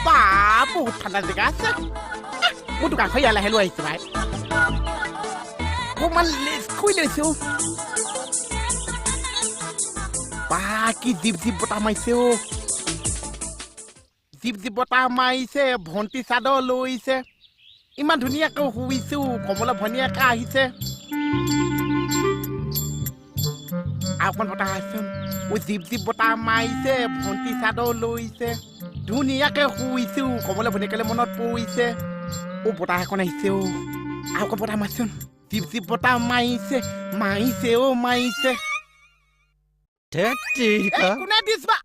বা, বহুত ঠাণ্ডা জেগা আছে। মোৰ দোকানখন ইয়ালৈহে লৈ আহিছো ভাই। অকণমান লেচ কৰি লৈছো। বা, কি জীপ জীপ বতাহ মাৰিছে অ'। জীপ জীপ বতাহ মাৰিছে, ভণ্টি চাদৰ লৈছে। ইমান ধুনীয়াকৈ শুইছো, কমলা ভনীয়েকে আহিছে। আৰু অকণ বতাহ আছোন। ঐ, জীপ জীপ বতাহ মাৰিছে, ভণ্টি চাদৰ লৈছে, ধুনীয়াকে শুইছো, কমলা ভনীয়েকলৈ মনত পৰিছে। অ', বতাহ এখন আহিছে অ'। আৰু অকণ বতাহ মাৰচোন। জীপ জীপ বতাহ মাৰিছে, মাৰিছে অ', মাৰিছে। কোনে দিছ বা?